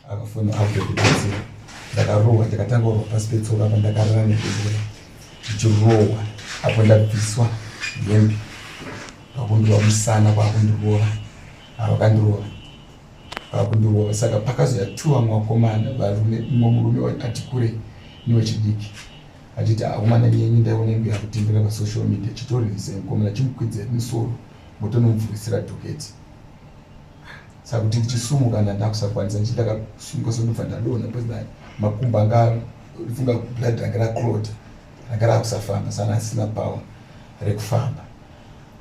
Akafona akuda kubatsira. Ndakarohwa, ndakatanga kurwa pasi petsoka apa ndakarara nedebura ndichirohwa apo ndabviswa hembe, vakundirova musana, kwakundirova, vakandirova, vakundirova. Saka pakazouya two vamwe vakomana varume, mumwe murume ati kure newechidiki, achiti, "Akomana, nyenyu ndaiona inge yakutenderera pasocial media, chitorevisa mukomana, chimukwidze musoro, motonomuvhurisira docket." Saka kuti ndichisumuka ndandakusakwanisa, ndichi ndakasunga, so ndobva ndadonha because makumbo anga funga blood ranga raclot, ranga rakusafamba, sana asina power rekufamba.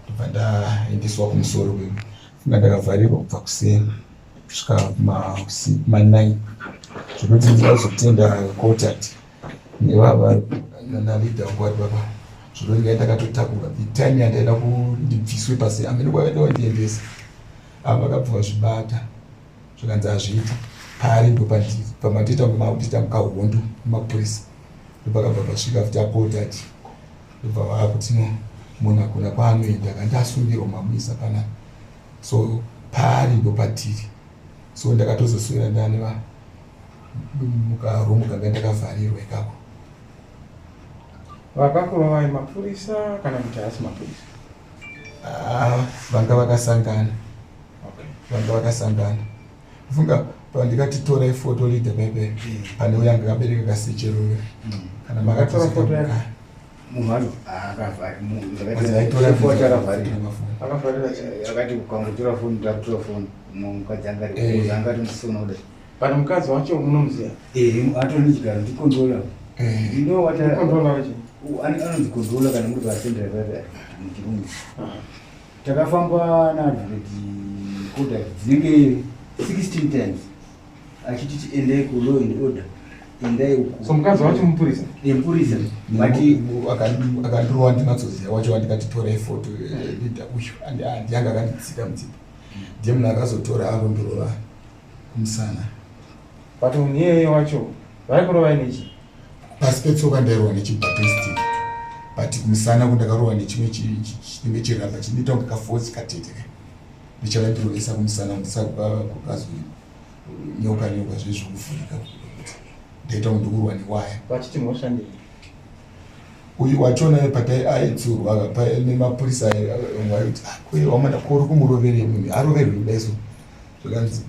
Ndobva ndaendeswa kumusoro funga ndakavharirwa kubva kuseni kusvika ma9, zvekuti ndinazotenda kotati nevava naleader wangu vari papa, zvekuti ndingai ndakatotakurwa the time yandaida kundibviswe pasi amene kwavaida wandiendesa. Ava vakabva vazvibata, zvikanzi hazviiti paari ndopandiri pamatoita makutoita mukahondo nemapurisa. Ndopakabva pasvika futi akotati, ndobva vakuti, "No, munhu hakuna kwaanoenda kandi asungirwa, mamuisa panapa, so paari ndopatiri." So ndakatozoswera ndane mukaroom kanga ndakavharirwa ikako. Vakakurovai mapurisa kana kuti haasi mapurisa? Ah, vanga vakasangana. Vanga vakasangana. Funga pandikati torai foto leader pepe, pane uyo anga akabereka kasechero kana Makatora foto yake? Munhu Aitora. Akavharira. Akavharira chii? Akati ukangotora foni, ndakutora foni. Mukadzi angati angati musona kudai. But mukadzi wacho munomuziva? Atori nechigaro, ndicontroller. You know what? Controller wacho? Anonzi controller kana muri pacentral paipa muchirungu. Takafamba naadvocate Kodak dzinenge 16 times achititi, "Endai kulaw and order, endai uku." So mukadzi wacho mupurisa? Mupurisa, but Akandirowa ndinatsoziva wacho wandikati torai foto, leader uyu ndiyanga akanditsika mutsipa, ndiye munhu akazotora arondorova kumusana. But munhu iyeye wacho vaikurovai nechi? Pasi petsoka ndairohwa nechibaton stick, but kumusana kundakarohwa nechimwe chinenge chirabha chinoita kunge kafosi katete ka, ndichavairohesa kumusana ndisakukazonyoka nyoka zvezvokuvhurika kuti ndaita kunge ndikurwa newaya. Vachiti mhosva ndei? Uyu wachona patai aitsurwa nemapurisa aiti wamana kori kumuroverei, munhu aroverwe kudai. So zvakanzi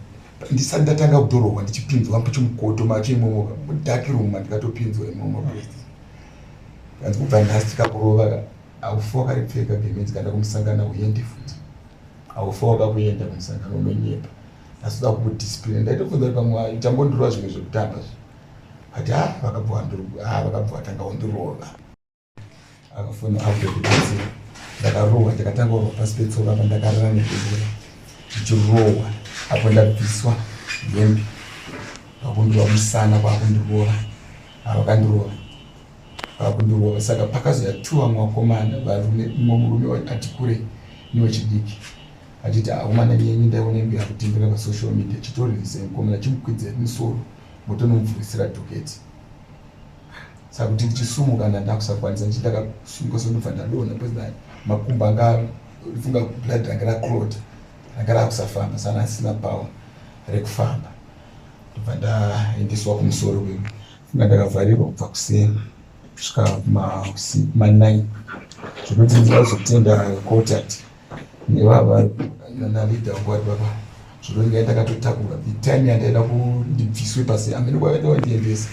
ndisati ndatanga kutorohwa, ndichipinzwa muchimukoto macho imomo, mudark room mandikatopinzwa imomo, kanzi, "Kubva nhasi tikakurova, haufa wakaripfeka gemenzi kana kumusangano uende futi, haufa wakakuenda kumusangano, unonyepa, asi uda kukudiscipline." Ndaitobvunza kuti pamwe chambondirova zvimwe zvekutamba zvi, but ha vakabva vatanga kundirova. Akafona akuda kubatsira. Ndakarohwa, ndakatanga kurwa pasi petsoka apa ndakarara nedebura ndichirohwa apo ndabviswa hembe, vakundirova musana, kwakundirova, vakandirova, vakundirova. Saka pakazouya two vamwe vakomana varume, mumwe murume ati kure newechidiki, achiti, "Akomana, nyenyu ndaiona inge yakutenderera pasocial media, chitorevisa mukomana, chimukwidze musoro, motonomuvhurisira docket." Saka kuti ndichisumuka ndandakusakwanisa, ndichi ndakasunga, so ndobva ndadonha because makumbo anga funga blood ranga raclot, ranga rakusafamba, sana asina power rekufamba. Ndobva ndaendeswa kumusoro funga ndakavharirwa kubva kuseni kusvika ma9, zvekuti ndinazotenda kotati nevava naleader wangu vari papa, zvekuti ndingai ndakatotakurwa the time yandaida kundibviswe pasi amene kwavaida wandiendesa.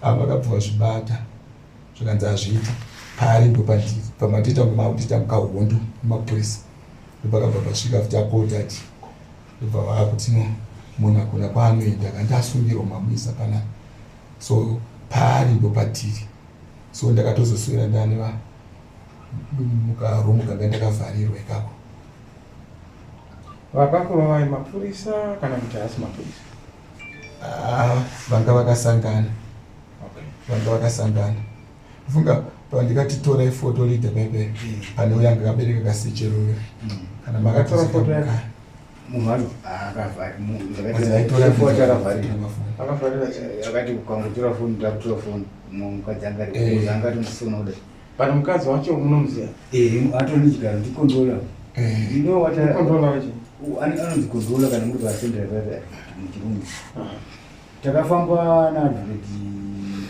Ava vakabva vazvibata, zvikanzi hazviiti paari ndopandiri pamatoita makutoita mukahondo nemapurisa. Ndopakabva pasvika futi akotati, ndobva vakuti, "No, munhu hakuna kwaanoenda kandi asungirwa, mamuisa panapa, so paari ndopatiri." So ndakatozoswera ndane mukaroom kanga ndakavharirwa ikako. Vakakurovai mapurisa kana kuti haasi mapurisa? Ah, vanga vakasangana. Vanga vakasangana. Funga pandikati torai foto leader pepe, pane uyo anga akabereka kasechero kana Makatora foto yake? Munhu Aitora. Akavharira. Akavharira chii? Akati ukangotora foni, ndakutora foni. Mukadzi angati angati musona kudai. But mukadzi wacho munomuziva? Atori nechigaro, ndicontroller. You know what? Controller wacho? Anonzi Gondola kana muri pasendera paipa muchirungu. Takafamba naadvocate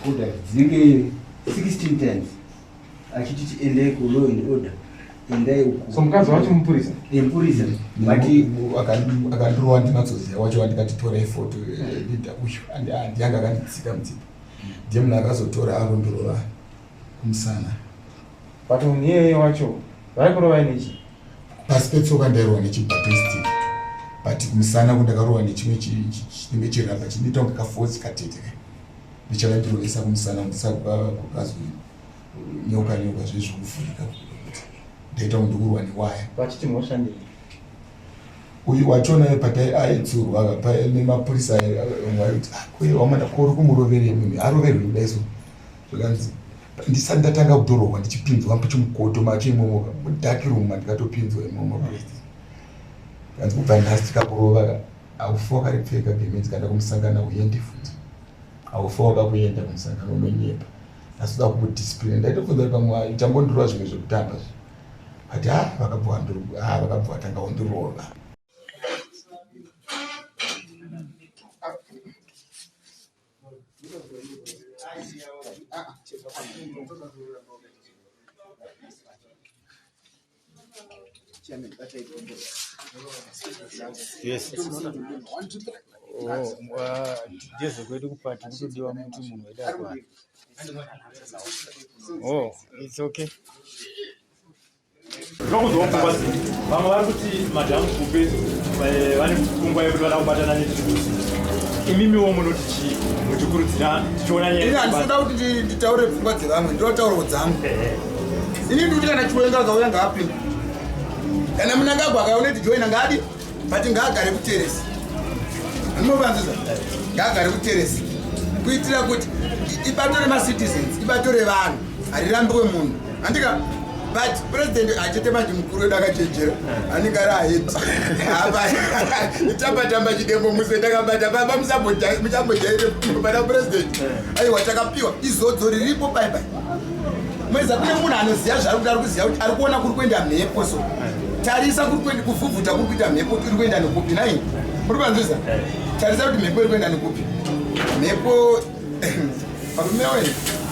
Kodak dzinenge 16 times achititi endai kulaw and order, endai uku. So mukadzi wacho mupurisa? Mupurisa, but Akandirowa ndinatsoziva wacho wandikati torai foto, leader uyu ndiyanga akanditsika mutsipa, ndiye munhu akazotora arondorova kumusana. But munhu iyeye wacho vaikurovai nechi? Pasi petsoka ndairohwa nechibaton stick, but kumusana kundakarohwa nechimwe chinenge chirabha chinoita kunge kafosi katete ka, ndichavaidirovesa kumusana kukazwi nyoka nyoka zvezvokuvhurika kuti ndaita kunge ndikurwa newaya. Vachiti mhosva ndei? Uyu wachona patai aitsurwa nemapurisa vaiti, "Wamana ko uri kumuroverei munhu aroverwe kudai?" So zvakanzi ndisati ndatanga kutorohwa ndichipinzwa muchimukoto macho imomo, mudark room mandikatopinzwa imomo, president kanzi, "Kubva nhasi tikakurova haufi wakaripfeka gemenzi kana kumusangano uende futi, haufi wakakuenda kumusangano, unonyepa, asi uda kukudiscipline." Ndaitobvunza kuti pamwe chambondirova zvimwe zvekutamba zvi, but ha vakabva vatanga kundirova. Yes. Oh, ndezvekwedu kupati kutodiwa kuti munhu wedu akwana. Oh, it's okay. Tinokunzwa pfungwa dzii? Vamwe vari kuti Madhamu Kupe vane pfungwa yekuti vada kubatana neTriple C. Imimiwo munoti chii muchikurudzira tichiona nyaya? Ini handisida kuti nditaure pfungwa dzevamwe, ndinotaurawo dzangu. Ini ndikuti kana Chiwenga akauya ngaapinde, kana Mnangagwa akauya tijoina ngaadi, but ngaagare kuteresi, andinovanzisa, ngaagare kuteresi kuitira kuti ibato remacitizens, ibato revanhu, harirambiwe munhu, handika? But president achete manje, mukuru wedu akachenjera, anenge ari ahead apa tamba tamba chidembo muse takabata baba, muchambojaire pana president. Aiwa, takapiwa izodzo riripo bai bai mweza. Kune munhu anoziva zvaari kuti ari kuziva kuti ari kuona kuri kuenda mhepo, so tarisa kuri kuenda kuvhuvhuta kuri kuita mhepo, iri kuenda nekupi nai? Muri kuvanzwisa? Tarisa kuti mhepo iri kuenda nekupi, mhepo varume we.